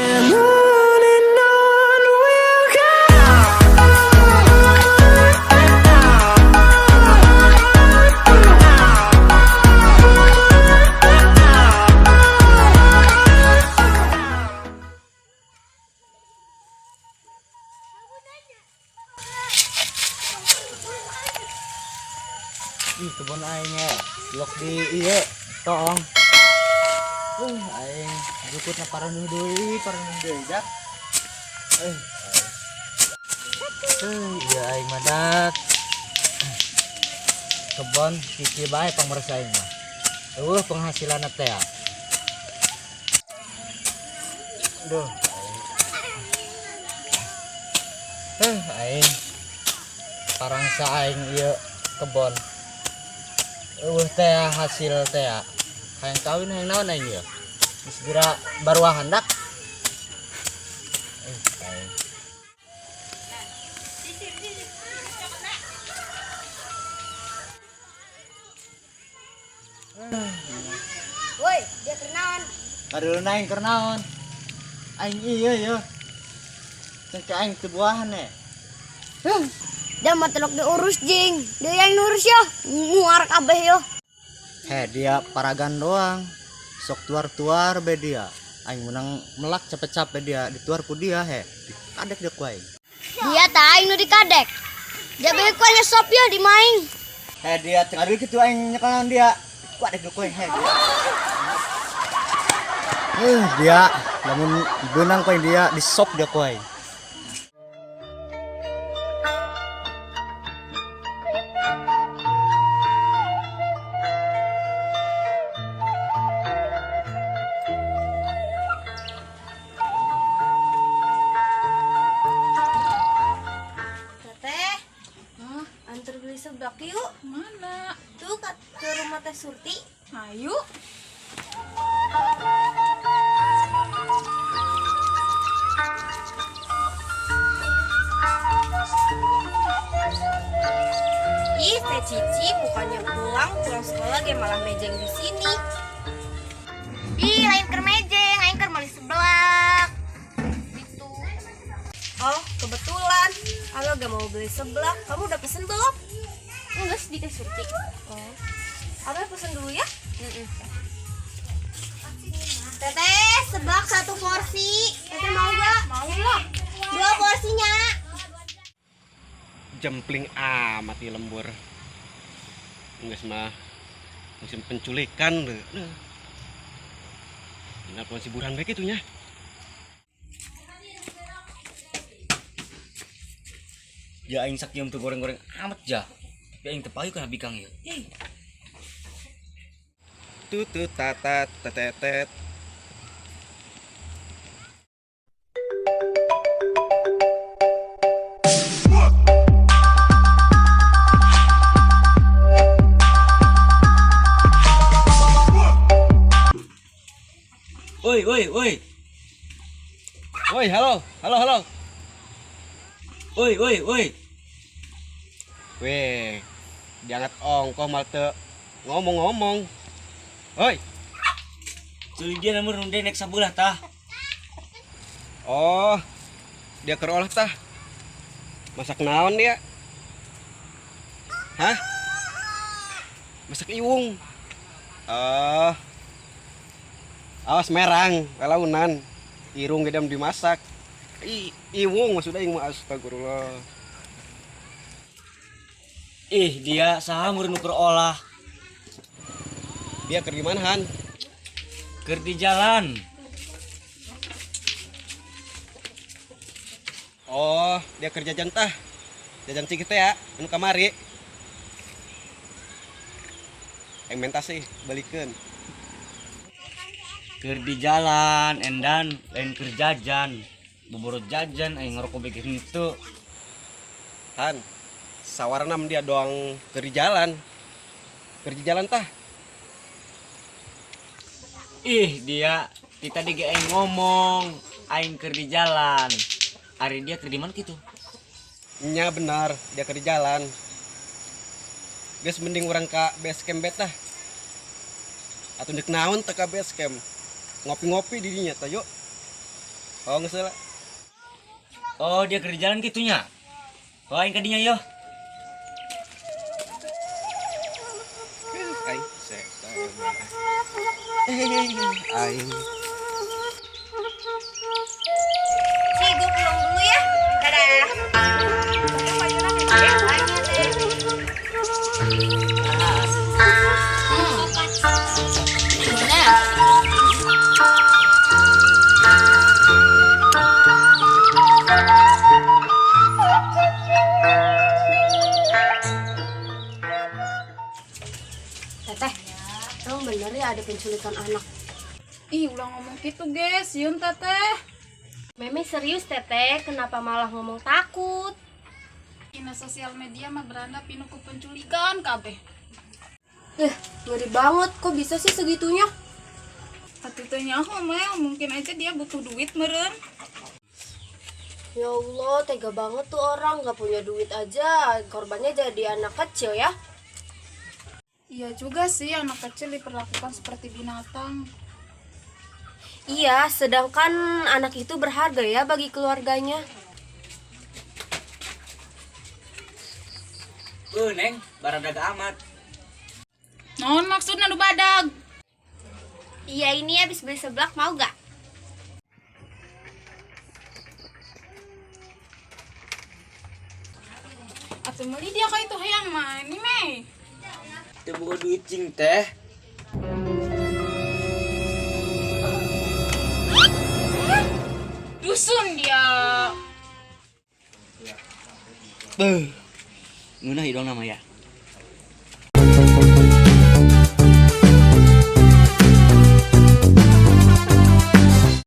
And on we'll go. Ih, kebun aing ya. Lok di ieu toong. Aing jukutna paranuh deui, paranuh deui jak. Eh. Iya aing mah dak. Kebon kieu bae pangmersa aing mah. Eueuh penghasilanna teh. Duh. Aing. Parangsa aing ieu kebon. Eueuh teh hasil teh. Hayang kawin hayang naon aing ieu. Geus geura baruahan dak. Aing. Woi, dia kenaon? Kadeuleuh aing keur naon? Aing iya ya. Cengke aing teu buahan eh. Dia mah telok diurus jing. Dia yang ngurus yo. Muar kabeh yo. Heh, dia paragan doang. Sok tuar-tuar be dia. Aing menang melak capek-capek dia, dituar ku dia he. Dikadek dia ku aing. Dia tak aing nu dikadek. Dia be ku nyesop yo di maing. Heh, dia teu ngadil kitu aing nyekelan dia. Kuadek dia ku aing he. Dia lamun beunang ku aing dia disop dia ku aing. Teteh, antar beli seblak yuk. Mana? Tuh ke rumah Teh Surti. Ayo. Ih, Teh Cici bukannya pulang, pulang sekolah dia malah mejeng di sini. Ih, lain keur mejeng, aing keur meuli seblak. Gitu. Oh, kebetulan. Aku gak mau beli seblak. Kamu udah pesen belum? Enggak di Teh Surti. Oh. Aku pesen dulu ya. Teteh, seblak satu porsi. Teteh mau gak? Mau lah. 2 porsinya. Jempling amat di lembur. Enggak mah musim penculikan deh. Nelpon si Burhan baik itunya. Ya aing sakieu teu goreng-goreng amat ja. Tapi aing teu payu kana bikang ieu. Ih. Tutut tatat tetetet. Woi, woi, woi. Woi, halo, halo, halo. Woi, woi, woi. Weh, diangkat ongkoh mal teu ngomong-ngomong. Woi. Culi dia nomor nu nek sabelah tah. Oh, dia keur olah tah. Masak naon dia? Hah? Masak iwung. Oh. Awas merang, lalaunan. Irung gedam dimasak. Iwung maksudnya ing mah astagfirullah. Ih, dia saha meureun nu keur olah. Dia keur di mana, Han? Keur di jalan. Oh, dia keur jajan tah. Jajan cik teh ya, anu kamari. Aing menta sih, balikeun. Keur di jalan, endan lain keur jajan. Boboro jajan aing ngerokok bege henteu. Han, sawarna dia doang keur di jalan. Keur di jalan tah. Ih, dia ti tadi ge aing ngomong, aing keur di jalan. Ari dia keur di mana kitu? Nya benar, dia keur di jalan. Geus mending urang ka base camp betah. Atuh deuk naon teh ka base camp? Ngopi-ngopi di dinya tah yuk. Oh, geus heula. Oh, dia keur di jalan kitu nya. Oh, aing ka dinya yo. Aing setan. Aing. Ci, gue pulang dulu ya. Dadah. Teteh, emang bener ya ada penculikan anak? Ih, ulah ngomong gitu, guys. Sieun teteh. Meme serius teteh, kenapa malah ngomong takut? Dina sosial media mah beranda pinuh ku penculikan kabeh. Eh, ngeri banget, kok bisa sih segitunya? Atuh teh nyaho mah, mungkin aja dia butuh duit meureun. Ya Allah, tega banget tuh orang gak punya duit aja, korbannya jadi anak kecil ya. Iya juga sih, anak kecil diperlakukan seperti binatang. Iya, sedangkan anak itu berharga ya bagi keluarganya. Neng, baradag amat. Naon maksudna nu badag? Iya ini habis beli seblak mau gak? Atuh meuli dia ka itu hayang mah ini meh. Teu boga duit cing teh. Dusun dia. Beuh. Ngeunah hidung nama ya.